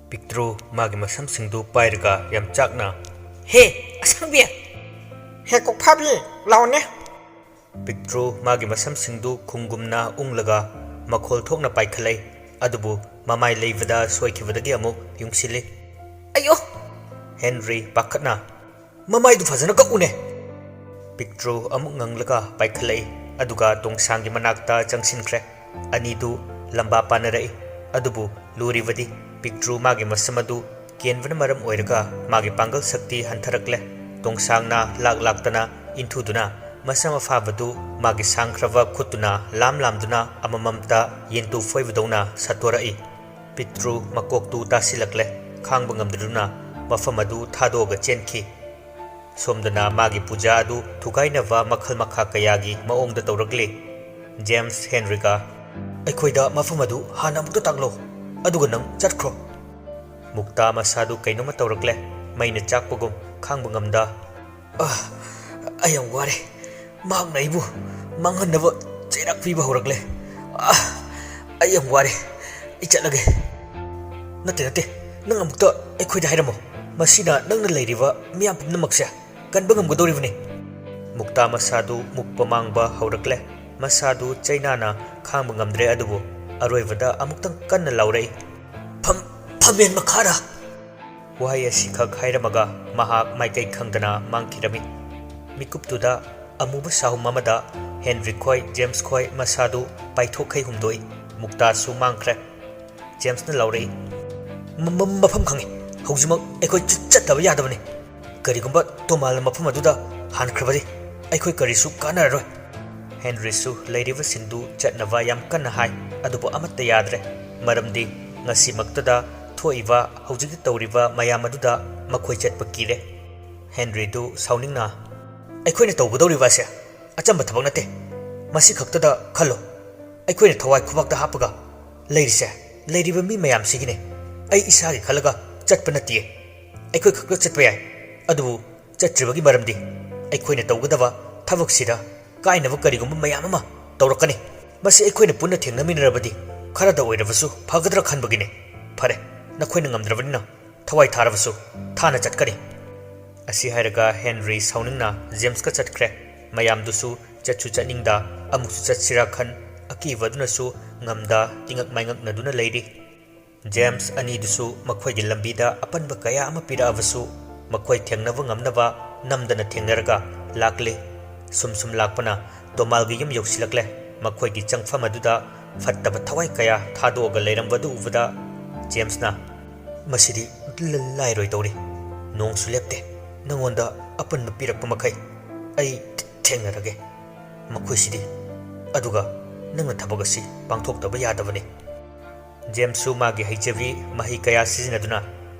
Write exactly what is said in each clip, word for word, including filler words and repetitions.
ꯄꯤꯛꯇ꯭ꯔꯨ ꯃꯥꯒꯤ ꯃꯁꯝꯁꯤꯡꯗꯨ ꯄꯥꯏꯔꯒ ꯌꯥꯝ ꯆꯥꯛꯅ, "ꯍꯦ, ꯑꯁꯪꯕꯤ! ꯍꯦ, ꯀꯣꯛꯐꯥꯕꯤ, ꯂꯥꯛꯑꯣꯅꯦ!" ꯄꯤꯛꯇ꯭ꯔꯨ ꯃꯥꯒꯤ ꯃꯁꯝꯁꯤꯡꯗꯨ ꯈꯨꯡꯒꯨꯝꯅ ꯎꯪꯂꯒ ꯃꯈꯣꯜ ꯊꯣꯛꯅ ꯄꯥꯏꯈꯠꯂꯛꯏ꯫ ꯑꯗꯨꯕꯨ ꯃꯃꯥꯏ ꯂꯩꯕꯗ ꯁꯣꯏꯈꯤꯕꯗꯒꯤ ꯑꯃꯨꯛ ꯌꯨꯡꯁꯤꯜꯂꯤ꯫ "ꯑꯌꯣ!" ꯍꯦꯟꯔꯤ ꯄꯥꯈꯠꯅ, "ꯃꯃꯥꯏꯗꯨ ꯐꯖꯅ ꯀꯛꯎꯅꯦ!" ꯄꯤꯛꯇ꯭ꯔꯨ ꯑꯃꯨꯛ ꯉꯪꯂꯒ ꯄꯥꯏꯈꯠꯂꯛꯏ, ꯑꯗꯨꯒ ꯇꯣꯡꯁꯥꯡꯒꯤ ꯃꯅꯥꯛꯇ ꯆꯪꯁꯤꯟꯈ꯭ꯔꯦ꯫ ꯑꯅꯤꯗꯨ ꯂꯝꯕꯥ ꯄꯥꯅꯔꯛꯏ, ꯑꯗꯨꯕꯨ ꯂꯨꯔꯤꯕꯗꯤ ꯄꯤꯛꯇ꯭ꯔꯨ ꯃꯥꯒꯤ ꯃꯁꯝ ꯑꯗꯨ ꯀꯦꯟꯕꯅ ꯃꯔꯝ ꯑꯣꯏꯔꯒ ꯃꯥꯒꯤ ꯄꯥꯡꯒꯜ ꯁꯛꯇꯤ ꯍꯟꯊꯔꯛꯂꯦ꯫ ꯇꯣꯡꯁꯥꯡꯅ ꯂꯥꯛ ꯂꯥꯛꯇꯅ ꯏꯟꯊꯨꯗꯨꯅ ꯃꯁꯝ ꯑꯐꯥꯕꯗꯨ ꯃꯥꯒꯤ ꯁꯥꯡꯈ꯭ꯔꯕ ꯈꯨꯠꯇꯨꯅ ꯂꯥꯝ ꯂꯥꯝꯗꯨꯅ ꯑꯃꯃꯝꯇ ꯌꯦꯟꯇꯨ ꯐꯣꯏꯕꯗꯧꯅ ꯁꯠꯇꯣꯔꯛꯏ꯫ ꯄꯤꯛꯇ꯭ꯔꯨ ꯃꯀꯣꯛꯇꯨ ꯇꯥꯁꯤꯜꯂꯛꯂꯦ꯫ ꯈꯥꯡꯕ ꯉꯝꯗꯗꯨꯅ ꯃꯐꯝ ꯑꯗꯨ ꯊꯥꯗꯣꯛꯑꯒ ꯆꯦꯟꯈꯤ꯫ ꯁꯣꯝꯗꯅ ꯃꯥꯒꯤ ꯄꯨꯖꯥ ꯑꯗꯨ ꯊꯨꯒꯥꯏꯅꯕ ꯃꯈꯜ ꯃꯈꯥ ꯀꯌꯥꯒꯤ ꯃꯑꯣꯡꯗ ꯇꯧꯔꯛꯂꯤ꯫ ꯖꯦꯝꯁ ꯍꯦꯟꯔꯤꯒ, "ꯑꯩꯈꯣꯏꯗ ꯃꯐꯝ ꯑꯗꯨ ꯍꯥꯟꯅ ꯑꯃꯨꯛꯇ ꯇꯥꯛꯂꯣ, ꯑꯗꯨꯒ ꯅꯪ ꯆꯠꯈ꯭ꯔꯣ꯫" ꯃꯨꯛꯇꯥ ꯃꯁꯥꯗꯨ ꯀꯩꯅꯣꯝꯃ ꯇꯧꯔꯛꯂꯦ꯫ ꯃꯩꯅ ꯆꯥꯛꯄꯒꯨꯝ ꯈꯥꯡꯕ ꯉꯝꯗ, "ꯑꯥ, ꯑꯩ ꯌꯥꯝ ꯋꯥꯔꯦ꯫ ꯃꯍꯥꯛꯅ ꯑꯩꯕꯨ ꯃꯥꯡꯍꯟꯅꯕ ꯆꯩꯔꯥꯛ ꯄꯤꯕ ꯍꯧꯔꯛꯂꯦ꯫ ꯑꯥ, ꯑꯩ ꯌꯥꯝ ꯋꯥꯔꯦ꯫ ꯑꯩ ꯆꯠꯂꯒꯦ꯫" "ꯅꯠꯇꯦ, ꯅꯠꯇꯦ, ꯅꯪ ꯑꯃꯨꯛꯇ ꯑꯩꯈꯣꯏꯗ ꯍꯥꯏꯔꯝꯃꯣ꯫ ꯃꯁꯤꯅ ꯅꯪꯅ ꯂꯩꯔꯤꯕ ꯃꯤꯌꯥꯝ ꯄꯨꯝꯅꯃꯛꯁꯦ ꯀꯟꯕ ꯉꯝꯒꯗꯧꯔꯤꯕꯅꯤ꯫" ꯃꯨꯛꯇꯥ ꯃꯁꯥꯗꯨ ꯃꯨꯛꯄ ꯃꯥꯡꯕ ꯍꯧꯔꯛꯂꯦ꯫ ꯃꯁꯥꯗꯨ ꯆꯩꯅꯥꯅ ꯈꯥꯡꯕ ꯉꯝꯗ꯭ꯔꯦ, ꯑꯗꯨꯕꯨ ꯑꯔꯣꯏꯕꯗ ꯑꯃꯨꯛꯇꯪ ꯀꯟꯅ ꯂꯥꯎꯔꯛꯏ, "ꯐꯝ-, ꯐꯝꯃꯦꯟ ꯃꯈꯥꯗ!" ꯋꯥꯍꯩ ꯑꯁꯤꯈꯛ ꯍꯥꯏꯔꯝꯃꯒ ꯃꯍꯥꯛ ꯃꯥꯏꯀꯩ ꯈꯪꯗꯅ ꯃꯥꯡꯈꯤꯔꯝꯃꯤ꯫ ꯃꯤꯀꯨꯞꯇꯨꯗ ꯑꯃꯨꯕ ꯁꯥꯍꯨꯝ ꯑꯃꯗ ꯍꯦꯟꯔꯤ ꯈꯣꯏ, ꯖꯦꯝꯁ ꯈꯣꯏ ꯃꯁꯥꯗꯨ ꯄꯥꯏꯊꯣꯛꯈꯩ ꯍꯨꯝꯗꯣꯛꯏ꯫ ꯃꯨꯛꯇꯥꯁꯨ ꯃꯥꯡꯈ꯭ꯔꯦ꯫ ꯖꯦꯝꯁꯅ ꯂꯥꯎꯔꯛꯏ, "ꯃ-, ꯃ-, ꯃꯐꯝ ꯈꯪꯉꯤ꯫ ꯍꯧꯖꯤꯛꯃꯛ ꯑꯩꯈꯣꯏ ꯆ-, ꯆꯠꯇꯕ ꯌꯥꯗꯕꯅꯤ꯫ ꯀꯔꯤꯒꯨꯝꯕ ꯇꯣꯃꯥꯜꯅ ꯃꯐꯝ ꯑꯗꯨꯗ ꯍꯟꯈ꯭ꯔꯕꯗꯤ ꯑꯩꯈꯣꯏ ꯀꯔꯤꯁꯨ ꯀꯥꯟꯅꯔꯔꯣꯏ꯫" ꯍꯦꯟꯔꯤꯁꯨ ꯂꯩꯔꯤꯕꯁꯤꯡꯗꯨ ꯆꯠꯅꯕ ꯌꯥꯝ ꯀꯟꯅ ꯍꯥꯏ, ꯑꯗꯨꯕꯨ ꯑꯃꯠꯇ ꯌꯥꯗ꯭ꯔꯦ꯫ ꯃꯔꯝꯗꯤ ꯉꯁꯤꯃꯛꯇꯗ ꯊꯣꯛꯏꯕ, ꯍꯧꯖꯤꯛꯇ ꯇꯧꯔꯤꯕ ꯃꯌꯥꯝ ꯑꯗꯨꯗ ꯃꯈꯣꯏ ꯆꯠꯄ ꯀꯤꯔꯦ꯫ ꯍꯦꯟꯔꯤꯗꯨ ꯁꯥꯎꯅꯤꯡꯅ, "ꯑꯩꯈꯣꯏꯅ ꯇꯧꯒꯗꯧꯔꯤꯕ ꯑꯁꯦ ꯑꯆꯝꯕ ꯊꯕꯛ ꯅꯠꯇꯦ꯫ ꯃꯁꯤ ꯈꯛꯇꯗ ꯈꯜꯂꯣ꯫ ꯑꯩꯈꯣꯏꯅ ꯊꯋꯥꯏ ꯈꯨꯕꯥꯛꯇ ꯍꯥꯞꯄꯒ ꯂꯩꯔꯤꯁꯦ ꯂꯩꯔꯤꯕ ꯃꯤ ꯃꯌꯥꯝꯁꯤꯒꯤꯅꯦ꯫ ꯑꯩ ꯏꯁꯥꯒꯤ ꯈꯜꯂꯒ ꯆꯠꯄ ꯅꯠꯇꯦ꯫ ꯑꯩꯈꯣꯏ ꯈꯛꯇ ꯆꯠꯄ ꯌꯥꯏ, ꯑꯗꯨꯕꯨ ꯆꯠꯇ꯭ꯔꯤꯕꯒꯤ ꯃꯔꯝꯗꯤ ꯑꯩꯈꯣꯏꯅ ꯇꯧꯒꯗꯕ ꯊꯕꯛꯁꯤꯗ ꯀꯥꯏꯅꯕ ꯀꯔꯤꯒꯨꯝꯕ ꯃꯌꯥꯝ ꯑꯃ ꯇꯧꯔꯛꯀꯅꯤ꯫ ꯃꯁꯤ ꯑꯩꯈꯣꯏꯅ ꯄꯨꯟꯅ ꯊꯦꯡꯅꯃꯤꯟꯅꯔꯕꯗꯤ ꯈꯔꯗ ꯑꯣꯏꯔꯕꯁꯨ ꯐꯒꯗ꯭ꯔꯥ ꯈꯟꯕꯒꯤꯅꯤ꯫ ꯐꯔꯦ, "ꯅꯈꯣꯏꯅ ꯉꯝꯗ꯭ꯔꯕꯅꯤꯅ ꯊꯋꯥꯏ ꯊꯥꯔꯕꯁꯨ ꯊꯥꯅ ꯆꯠꯀꯅꯤ"꯫ ꯑꯁꯤ ꯍꯥꯏꯔꯒ ꯍꯦꯟꯔꯤ ꯁꯥꯎꯅꯤꯡꯅ ꯖꯦꯝꯁꯀ ꯆꯠꯈ꯭ꯔꯦ꯫ ꯃꯌꯥꯝꯗꯨꯁꯨ ꯆꯠꯁꯨ ꯆꯠꯅꯤꯡꯗ ꯑꯃꯨꯛꯁꯨ ꯆꯠꯁꯤꯔꯥ ꯈꯟ, ꯑꯀꯤꯕ ꯑꯗꯨꯅꯁꯨ ꯉꯝꯗ ꯇꯤꯉꯛ ꯃꯥꯏꯉꯛꯅꯗꯨꯅ ꯂꯩꯔꯤ꯫ ꯖꯦꯝꯁ ꯑꯅꯤꯗꯨꯁꯨ ꯃꯈꯣꯏꯒꯤ ꯂꯝꯕꯤꯗ ꯑꯄꯟꯕ ꯀꯌꯥ ꯑꯃ ꯄꯤꯔꯛꯑꯕꯁꯨ ꯃꯈꯣꯏ ꯊꯦꯡꯅꯕ ꯉꯝꯅꯕ ꯅꯝꯗꯅ ꯊꯦꯡꯅꯔꯒ ꯂꯥꯛꯂꯤ꯫ ꯁꯨꯝ ꯁꯨꯝ ꯂꯥꯛꯄꯅ ꯇꯣꯃꯥꯜꯒꯤ ꯌꯨꯝ ꯌꯧꯁꯤꯜꯂꯛꯂꯦ꯫ ꯃꯈꯣꯏꯒꯤ ꯆꯪꯐꯝ ꯑꯗꯨꯗ ꯐꯠꯇꯕ ꯊꯋꯥꯏ ꯀꯌꯥ ꯊꯥꯗꯣꯛꯑꯒ ꯂꯩꯔꯝꯕꯗꯨ ꯎꯕꯗ ꯖꯦꯝꯁꯅ, "ꯃꯁꯤꯗꯤ ꯂ-, ꯂꯥꯏꯔꯣꯏꯗꯧꯔꯤ꯫ ꯅꯣꯡꯁꯨ ꯂꯦꯞꯇꯦ꯫ ꯅꯉꯣꯟꯗ ꯑꯄꯟꯕ ꯄꯤꯔꯛꯄ ꯃꯈꯩ ꯑꯩ ꯊꯦꯡꯅꯔꯒꯦ ꯃꯈꯣꯏꯁꯤꯗꯤ꯫ ꯑꯗꯨꯒ ꯅꯪꯅ ꯊꯕꯛ ꯑꯁꯤ ꯄꯥꯡꯊꯣꯛꯇꯕ ꯌꯥꯗꯕꯅꯤ"꯫ ꯖꯦꯝꯁꯁꯨ ꯃꯥꯒꯤ ꯍꯩꯖꯕꯤ ꯃꯍꯩ ꯀꯌꯥ ꯁꯤꯖꯤꯟꯅꯗꯨꯅ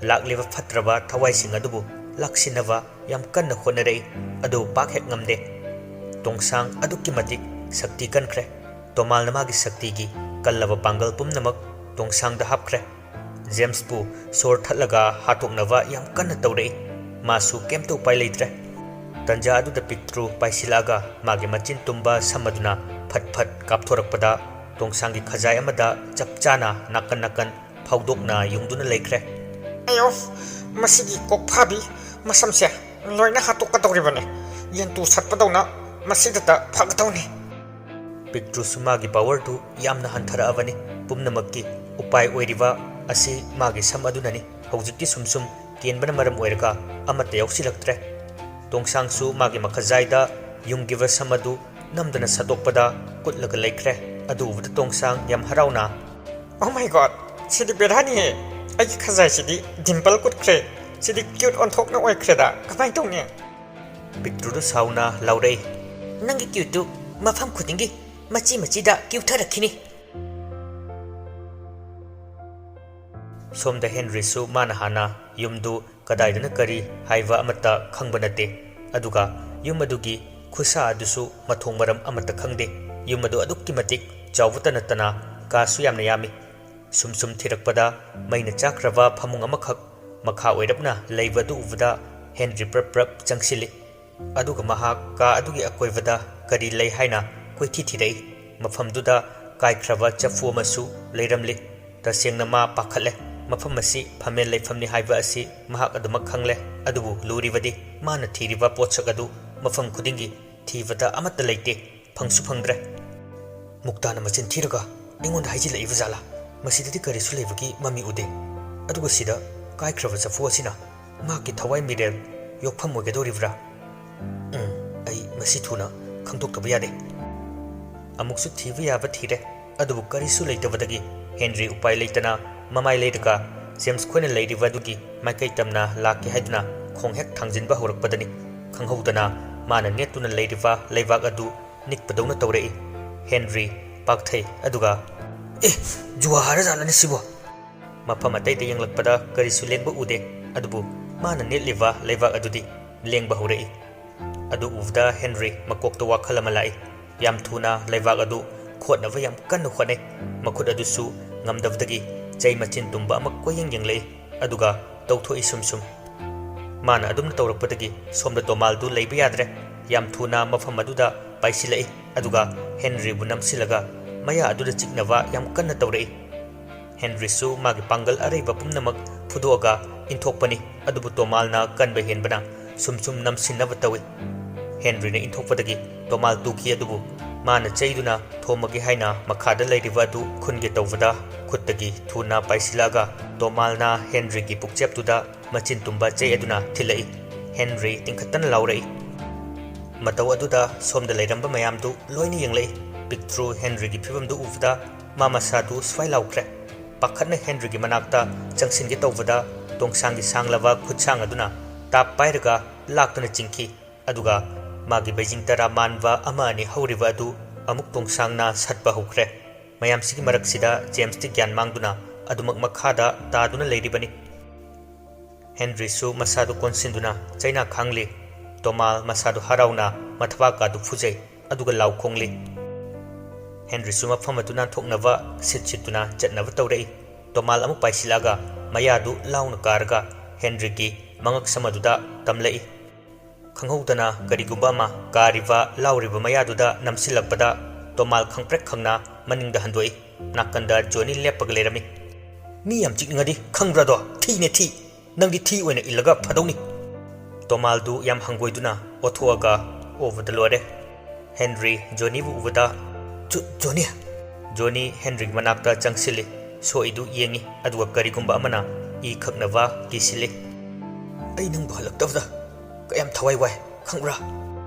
ꯂꯥꯛꯂꯤꯕ ꯐꯠꯇ꯭ꯔꯕ ꯊꯋꯥꯏꯁꯤꯡ ꯑꯗꯨꯕꯨ ꯂꯥꯛꯁꯤꯟꯅꯕ ꯌꯥꯝ ꯀꯟꯅ ꯍꯣꯠꯅꯔꯛꯏ, ꯑꯗꯨꯕꯨ ꯄꯥꯛ ꯍꯦꯛ ꯉꯝꯗꯦ꯫ ꯇꯣꯡꯁꯥꯡ ꯑꯗꯨꯛꯀꯤ ꯃꯇꯤꯛ ꯁꯛꯇꯤ ꯀꯟꯈ꯭ꯔꯦ꯫ ꯇꯣꯃꯥꯜꯅ ꯃꯥꯒꯤ ꯁꯛꯇꯤꯒꯤ ꯀꯜꯂꯕ ꯄꯥꯡꯒꯜ ꯄꯨꯝꯅꯃꯛ ꯇꯣꯡꯁꯥꯡꯗ ꯍꯥꯞꯈ꯭ꯔꯦ꯫ ꯖꯦꯝꯁꯄꯨ ꯁꯣꯔ ꯊꯠꯂꯒ ꯍꯥꯠꯇꯣꯛꯅꯕ ꯌꯥꯝ ꯀꯟꯅ ꯇꯧꯔꯛꯏ꯫ ꯃꯥꯁꯨ ꯀꯩꯝꯇ ꯎꯄꯥꯏ ꯂꯩꯇ꯭ꯔꯦ꯫ ꯇꯟꯖꯥ ꯑꯗꯨꯗ ꯄꯤꯛꯇ꯭ꯔꯨ ꯄꯥꯏꯁꯤꯜꯂꯛꯑꯒ ꯃꯥꯒꯤ ꯃꯆꯤꯟ ꯇꯨꯝꯕ ꯁꯝ ꯑꯗꯨꯅ ꯐꯠ ꯐꯠ ꯀꯥꯞꯊꯣꯔꯛꯄꯗ ꯇꯣꯡꯁꯥꯡꯒꯤ ꯈꯖꯥꯏ ꯑꯃꯗ ꯆꯞ ꯆꯥꯅ ꯅꯥꯀꯟ ꯅꯥꯀꯟ ꯐꯥꯎꯗꯣꯛꯅ ꯌꯨꯡꯗꯨꯅ ꯂꯩꯈ꯭ꯔꯦ꯫ "ꯑꯌꯣ, ꯃꯁꯤꯒꯤ ꯀꯣꯛꯐꯥꯕꯤ ꯃꯁꯝꯁꯦ ꯂꯣꯏꯅ ꯍꯥꯠꯇꯣꯛꯀꯗꯧꯔꯤꯕꯅꯦ꯫ ꯌꯦꯟꯇꯨ ꯁꯠꯄꯗꯧꯅ ꯃꯁꯤꯗꯇ ꯐꯒꯗꯧꯅꯤ"꯫ ꯄꯤꯛꯇ꯭ꯔꯨꯁꯨ ꯃꯥꯒꯤ ꯄꯥꯋꯔꯗꯨ ꯌꯥꯝꯅ ꯍꯟꯊꯔꯛꯑꯕꯅꯤ꯫ ꯄꯨꯝꯅꯃꯛꯀꯤ ꯎꯄꯥꯏ ꯑꯣꯏꯔꯤꯕ ꯑꯁꯤ ꯃꯥꯒꯤ ꯁꯝ ꯑꯗꯨꯅꯅꯤ꯫ ꯍꯧꯖꯤꯛꯇꯤ ꯁꯨꯝ ꯁꯨꯝ ꯀꯦꯟꯕꯅ ꯃꯔꯝ ꯑꯣꯏꯔꯒ ꯑꯃꯠꯇ ꯌꯥꯎꯁꯤꯜꯂꯛꯇ꯭ꯔꯦ꯫ ꯇꯣꯡꯁꯥꯡꯁꯨ ꯃꯥꯒꯤ ꯃꯈꯖꯥꯏꯗ ꯌꯨꯡꯈꯤꯕ ꯁꯝ ꯑꯗꯨ ꯅꯝꯗꯅ ꯁꯠꯇꯣꯛꯄꯗ ꯀꯨꯠꯂꯒ ꯂꯩꯈ꯭ꯔꯦ꯫ ꯑꯗꯨ ꯎꯕꯗ ꯇꯣꯡꯁꯥꯡ ꯌꯥꯝ ꯍꯔꯥꯎꯅ, "Oh my God, ꯁꯤꯗꯤ ꯕꯦꯔꯥꯅꯤꯍꯦ! ꯑꯩꯒꯤ ꯈꯖꯥꯏꯁꯤꯗꯤ ꯗꯤꯝꯄꯜ ꯀꯨꯠꯈ꯭ꯔꯦ꯫ ꯁꯤꯗꯤ ꯀ꯭ꯌꯨꯠ ꯑꯣꯟꯊꯣꯛꯅ ꯑꯣꯏꯈ꯭ꯔꯦꯗ꯫ ꯀꯃꯥꯏꯅ ꯇꯧꯅꯤ?" ꯄꯤꯛꯇ꯭ꯔꯨꯗꯨ ꯁꯥꯎꯅ ꯂꯥꯎꯔꯛꯏ, "ꯅꯪꯒꯤ ꯀ꯭ꯌꯨꯠꯇꯨ ꯃꯐꯝ ꯈꯨꯗꯤꯡꯒꯤ ꯃꯆꯤ ꯃꯆꯤꯗ ꯀ꯭ꯌꯨꯊꯔꯛꯈꯤꯅꯤ"꯫ ꯁꯣꯝꯗ ꯍꯦꯟꯔꯤꯁꯨ ꯃꯥꯅ ꯍꯥꯟꯅ ꯌꯨꯝꯗꯨ ꯀꯗꯥꯏꯗꯅ ꯀꯔꯤ ꯍꯥꯏꯕ ꯑꯃꯠꯇ ꯈꯪꯕ ꯅꯠꯇꯦ꯫ ꯑꯗꯨꯒ ꯌꯨꯝ ꯑꯗꯨꯒꯤ ꯈꯨꯁꯥ ꯑꯗꯨꯁꯨ ꯃꯊꯣꯡ ꯃꯔꯝ ꯑꯃꯠꯇ ꯈꯪꯗꯦ꯫ ꯌꯨꯝ ꯑꯗꯨ ꯑꯗꯨꯛꯀꯤ ꯃꯇꯤꯛ ꯆꯥꯎꯕꯇ ꯅꯠꯇꯅ ꯀꯥꯁꯨ ꯌꯥꯝꯅ ꯌꯥꯝꯃꯤ꯫ ꯁꯨꯝ ꯁꯨꯝ ꯊꯤꯔꯛꯄꯗ ꯃꯩꯅ ꯆꯥꯛꯈ꯭ꯔꯕ ꯐꯃꯨꯡ ꯑꯃꯈꯛ ꯃꯈꯥ ꯑꯣꯏꯔꯞꯅ ꯂꯩꯕ ꯑꯗꯨ ꯎꯕꯗ ꯍꯦꯟꯔꯤ ꯄ꯭ꯔꯞ ꯄ꯭ꯔꯞ ꯆꯪꯁꯤꯜꯂꯤ꯫ ꯑꯗꯨꯒ ꯃꯍꯥꯛ ꯀꯥ ꯑꯗꯨꯒꯤ ꯑꯀꯣꯏꯕꯗ ꯀꯔꯤ ꯂꯩ ꯍꯥꯏꯅ ꯀꯣꯏꯊꯤ ꯊꯤꯔꯛꯏ꯫ ꯃꯐꯝꯗꯨꯗ ꯀꯥꯏꯈ꯭ꯔꯕ ꯆꯐꯨ ꯑꯃꯁꯨ ꯂꯩꯔꯝꯂꯤ꯫ ꯇꯁꯦꯡꯅ ꯃꯥ ꯄꯥꯈꯠꯂꯦ꯫ ꯃꯐꯝ ꯑꯁꯤ ꯐꯝꯃꯦꯟ ꯂꯩꯐꯝꯅꯤ ꯍꯥꯏꯕ ꯑꯁꯤ ꯃꯍꯥꯛ ꯑꯗꯨꯃꯛ ꯈꯪꯂꯦ꯫ ꯑꯗꯨꯕꯨ ꯂꯨꯔꯤꯕꯗꯤ ꯃꯥꯅ ꯊꯤꯔꯤꯕ ꯄꯣꯠꯁꯛ ꯑꯗꯨ ꯃꯐꯝ ꯈꯨꯗꯤꯡꯒꯤ ꯊꯤꯕꯗ ꯑꯃꯠꯇ ꯂꯩꯇꯦ, ꯐꯪꯁꯨ ꯐꯪꯗ꯭ꯔꯦ꯫ ꯃꯨꯛꯇꯥꯅ ꯃꯆꯤꯟ ꯊꯤꯔꯒ ꯑꯩꯉꯣꯟꯗ ꯍꯥꯏꯖꯤꯜꯂꯛꯏꯕ ꯖꯥꯠꯂꯥ? ꯃꯁꯤꯗꯗꯤ ꯀꯔꯤꯁꯨ ꯂꯩꯕꯒꯤ ꯃꯃꯤ ꯎꯗꯦ꯫ ꯑꯗꯨꯒ ꯁꯤꯗ ꯀꯥꯏꯈ꯭ꯔꯕ ꯆꯐꯨ ꯑꯁꯤꯅ ꯃꯍꯥꯛꯀꯤ ꯊꯋꯥꯏ ꯃꯤꯔꯦꯜ ꯌꯣꯛꯐꯝ ꯑꯣꯏꯒꯗꯧꯔꯤꯕ꯭ꯔꯥ? ꯎꯝ, ꯑꯩ ꯃꯁꯤ ꯊꯨꯅ ꯈꯪꯗꯣꯛꯇꯕ ꯌꯥꯗꯦ꯫ ꯑꯃꯨꯛꯁꯨ ꯊꯤꯕ ꯌꯥꯕ ꯊꯤꯔꯦ, ꯑꯗꯨꯕꯨ ꯀꯔꯤꯁꯨ ꯂꯩꯇꯕꯗꯒꯤ ꯍꯦꯟꯔꯤ ꯎꯄꯥꯏ ꯂꯩꯇꯅ ꯃꯃꯥꯏ ꯂꯩꯔꯒ ꯖꯦꯝꯁ ꯈꯣꯏꯅ ꯂꯩꯔꯤꯕ ꯑꯗꯨꯒꯤ ꯃꯥꯏꯀꯩ ꯇꯝꯅ ꯂꯥꯛꯀꯦ ꯍꯥꯏꯗꯨꯅ ꯈꯣꯡ ꯍꯦꯛ ꯊꯥꯡꯖꯤꯟꯕ ꯍꯧꯔꯛꯄꯗꯅꯤ꯫ ꯈꯪꯍꯧꯗꯅ ꯃꯥꯅ ꯅꯦꯠꯇꯨꯅ ꯂꯩꯔꯤꯕ ꯂꯩꯕꯥꯛ ꯑꯗꯨ ꯅꯤꯛꯄꯗꯧꯅ ꯇꯧꯔꯛꯏ꯫ ꯍꯦꯟꯔꯤ ꯄꯥꯛꯊꯩ, ꯑꯗꯨꯒ, "ꯑꯦ, ꯖꯨꯋꯥ ꯍꯥꯔꯖꯥꯠꯂꯅꯦ ꯁꯤꯕꯣ?" ꯃꯐꯝ ꯑꯇꯩꯗ ꯌꯦꯡꯂꯛꯄꯗ ꯀꯔꯤꯁꯨ ꯂꯦꯡꯕ ꯎꯗꯦ, ꯑꯗꯨꯕꯨ ꯃꯥꯅ ꯅꯦꯠꯂꯤꯕ ꯂꯩꯕꯥꯛ ꯑꯗꯨꯗꯤ ꯂꯦꯡꯕ ꯍꯧꯔꯛꯏ꯫ ꯑꯗꯨ ꯎꯕꯗ ꯍꯦꯟꯔꯤ ꯃꯀꯣꯛꯇ ꯋꯥꯈꯜ ꯑꯃ ꯂꯥꯛꯏ꯫ ꯌꯥꯝ ꯊꯨꯅ ꯂꯩꯕꯥꯛ ꯑꯗꯨ ꯈꯣꯠꯅꯕ ꯌꯥꯝ ꯀꯟꯅ ꯍꯣꯠꯅꯩ꯫ ꯃꯈꯨꯠ ꯑꯗꯨꯁꯨ ꯉꯝꯗꯕꯗꯒꯤ ꯆꯩ ꯃꯆꯤꯟ ꯇꯨꯝꯕ ꯑꯃ ꯀꯣꯏꯌꯦꯡ ꯌꯦꯡꯂꯛꯏ, ꯑꯗꯨꯒ ꯇꯧꯊꯣꯛꯏ ꯁꯨꯝ ꯁꯨꯝ꯫ ꯃꯥꯅ ꯑꯗꯨꯝꯅ ꯇꯧꯔꯛꯄꯗꯒꯤ ꯁꯣꯝꯗ ꯇꯣꯃꯥꯜꯗꯨ ꯂꯩꯕ ꯌꯥꯗ꯭ꯔꯦ꯫ ꯌꯥꯝ ꯊꯨꯅ ꯃꯐꯝ ꯑꯗꯨꯗ ꯄꯥꯏꯁꯤꯜꯂꯛꯏ, ꯑꯗꯨꯒ ꯍꯦꯟꯔꯤꯕꯨ ꯅꯝꯁꯤꯜꯂꯒ ꯃꯌꯥ ꯑꯗꯨꯗ ꯆꯤꯛꯅꯕ ꯌꯥꯝ ꯀꯟꯅ ꯇꯧꯔꯛꯏ꯫ ꯍꯦꯟꯔꯤꯁꯨ ꯃꯥꯒꯤ ꯄꯥꯡꯒꯜ ꯑꯔꯩꯕ ꯄꯨꯝꯅꯃꯛ ꯐꯨꯗꯣꯛꯑꯒ ꯏꯟꯊꯣꯛꯄꯅꯤ, ꯑꯗꯨꯕꯨ ꯇꯣꯃꯥꯜꯅ ꯀꯟꯕ ꯍꯦꯟꯕꯅ ꯁꯨꯝ ꯁꯨꯝ ꯅꯝꯁꯤꯟꯅꯕ ꯇꯧꯏ꯫ ꯍꯦꯟꯔꯤꯅ ꯏꯟꯊꯣꯛꯄꯗꯒꯤ ꯇꯣꯃꯥꯜ ꯇꯨꯈꯤ, ꯑꯗꯨꯕꯨ ꯃꯥꯅ ꯆꯩꯗꯨꯅ ꯊꯣꯝꯃꯒꯦ ꯍꯥꯏꯅ ꯃꯈꯥꯗ ꯂꯩꯔꯤꯕ ꯑꯗꯨ ꯈꯨꯟꯒꯦ ꯇꯧꯕꯗ ꯈꯨꯠꯇꯒꯤ ꯊꯨꯅ ꯄꯥꯏꯁꯤꯜꯂꯛꯑꯒ ꯇꯣꯃꯥꯜꯅ ꯍꯦꯟꯔꯤꯒꯤ ꯄꯨꯛꯆꯦꯞꯇꯨꯗ ꯃꯆꯤꯟ ꯇꯨꯝꯕ ꯆꯩ ꯑꯗꯨꯅ ꯊꯤꯜꯂꯛꯏ꯫ ꯍꯦꯟꯔꯤ ꯇꯤꯡꯈꯠꯇꯅ ꯂꯥꯎꯔꯛꯏ꯫ ꯃꯇꯧ ꯑꯗꯨꯗ ꯁꯣꯝꯗ ꯂꯩꯔꯝꯕ ꯃꯌꯥꯝꯗꯨ ꯂꯣꯏꯅ ꯌꯦꯡꯂꯛꯏ꯫ ꯄꯤꯛꯇ꯭ꯔꯨ ꯍꯦꯟꯔꯤꯒꯤ ꯐꯤꯕꯝꯗꯨ ꯎꯕꯗ ꯃꯥ ꯃꯁꯥꯗꯨ ꯁ꯭ꯋꯥꯏ ꯂꯥꯎꯈ꯭ꯔꯦ꯫ ꯄꯥꯈꯠꯅ ꯍꯦꯟꯔꯤꯒꯤ ꯃꯅꯥꯛꯇ ꯆꯪꯁꯤꯟꯒꯦ ꯇꯧꯕꯗ ꯇꯣꯡꯁꯥꯡꯒꯤ ꯁꯥꯡꯂꯕ ꯈꯨꯠꯁꯥꯡ ꯑꯗꯨꯅ ꯇꯥꯞ ꯄꯥꯏꯔꯒ ꯂꯥꯛꯇꯨꯅ ꯆꯤꯡꯈꯤ꯫ ꯑꯗꯨꯒ ꯃꯥꯒꯤ ꯕꯩꯖꯤꯡ ꯇꯔꯥ ꯃꯥꯟꯕ ꯑꯃ ꯑꯅꯤ ꯍꯧꯔꯤꯕ ꯑꯗꯨ ꯑꯃꯨꯛ ꯇꯣꯡꯁꯥꯡꯅ ꯁꯠꯄ ꯍꯧꯈ꯭ꯔꯦ꯫ ꯃꯌꯥꯝꯁꯤꯒꯤ ꯃꯔꯛꯁꯤꯗ ꯖꯦꯝꯁꯇꯤ ꯒ꯭ꯌꯥꯟ ꯃꯥꯡꯗꯨꯅ ꯑꯗꯨꯃꯛ ꯃꯈꯥꯗ ꯇꯥꯗꯨꯅ ꯂꯩꯔꯤꯕꯅꯤ꯫ ꯍꯦꯟꯔꯤꯁꯨ ꯃꯁꯥꯗꯨ ꯀꯣꯟꯁꯤꯟꯗꯨꯅ ꯆꯩꯅꯥ ꯈꯥꯡꯂꯤ꯫ ꯇꯣꯃꯥꯜ ꯃꯁꯥꯗꯨ ꯍꯔꯥꯎꯅ ꯃꯊꯕꯥꯛꯀꯥꯗꯨ ꯐꯨꯖꯩ, ꯑꯗꯨꯒ ꯂꯥꯎ ꯈꯣꯡꯂꯤ꯫ ꯍꯦꯟꯔꯤꯁꯨ ꯃꯐꯝ ꯑꯗꯨ ꯅꯥꯟꯊꯣꯛꯅꯕ ꯁꯤꯠ ꯁꯤꯠꯇꯨꯅ ꯆꯠꯅꯕ ꯇꯧꯔꯛꯏ꯫ ꯇꯣꯃꯥꯜ ꯑꯃꯨꯛ ꯄꯥꯏꯁꯤꯜꯂꯛꯑꯒ ꯃꯌꯥꯗꯨ ꯂꯥꯎꯅ ꯀꯥꯔꯒ ꯍꯦꯟꯔꯤꯒꯤ ꯃꯉꯛꯁꯝ ꯑꯗꯨꯗ ꯇꯝꯂꯛꯏ꯫ ꯈꯪꯍꯧꯗꯅ ꯀꯔꯤꯒꯨꯝꯕ ꯑꯃ ꯀꯥꯔꯤꯕ ꯂꯥꯎꯔꯤꯕ ꯃꯌꯥꯗꯨꯗ ꯅꯝꯁꯤꯜꯂꯛꯄꯗ ꯇꯣꯃꯥꯜ ꯈꯪꯄ꯭ꯔꯦꯛ ꯈꯪꯅ ꯃꯅꯤꯡꯗ ꯍꯟꯗꯣꯛꯏ꯫ ꯅꯥꯀꯟꯗ ꯖꯣꯅꯤ ꯂꯦꯞꯄꯒ ꯂꯩꯔꯝꯃꯤ꯫ "ꯃꯤ ꯌꯥꯝ ꯆꯤꯛꯅꯤꯡꯉꯗꯤ ꯈꯪꯕ꯭ꯔꯥꯗꯣ? ꯊꯤꯅꯦ ꯊꯤ꯫ ꯅꯪꯗꯤ ꯊꯤ ꯑꯣꯏꯅ ꯏꯜꯂꯒ ꯐꯗꯧꯅꯤ꯫" ꯇꯣꯃꯥꯜꯗꯨ ꯌꯥꯝ ꯍꯪꯒꯣꯏꯗꯨꯅ ꯑꯣꯊꯣꯛꯑꯒ ꯑꯣꯕꯗ ꯂꯣꯏꯔꯦ꯫ ꯍꯦꯟꯔꯤ ꯖꯣꯅꯤꯕꯨ ꯎꯕꯗ, "ꯖꯣ-, ꯖꯣꯅꯤ!" ꯖꯣꯅꯤ ꯍꯦꯟꯔꯤꯒꯤ ꯃꯅꯥꯛꯇ ꯆꯪꯁꯤꯜꯂꯤ꯫ ꯁꯣꯛꯏꯗꯨ ꯌꯦꯡꯉꯤ, ꯑꯗꯨꯒ ꯀꯔꯤꯒꯨꯝꯕ ꯑꯃꯅ ꯏ ꯈꯛꯅꯕ ꯀꯤꯁꯤꯜꯂꯤ꯫ "ꯑꯩ ꯅꯪꯕꯨ ꯍꯜꯂꯛꯇꯕꯗ ꯀꯌꯥꯝ ꯊꯋꯥꯏ ꯋꯥꯏ ꯈꯪꯕ꯭ꯔꯥ?"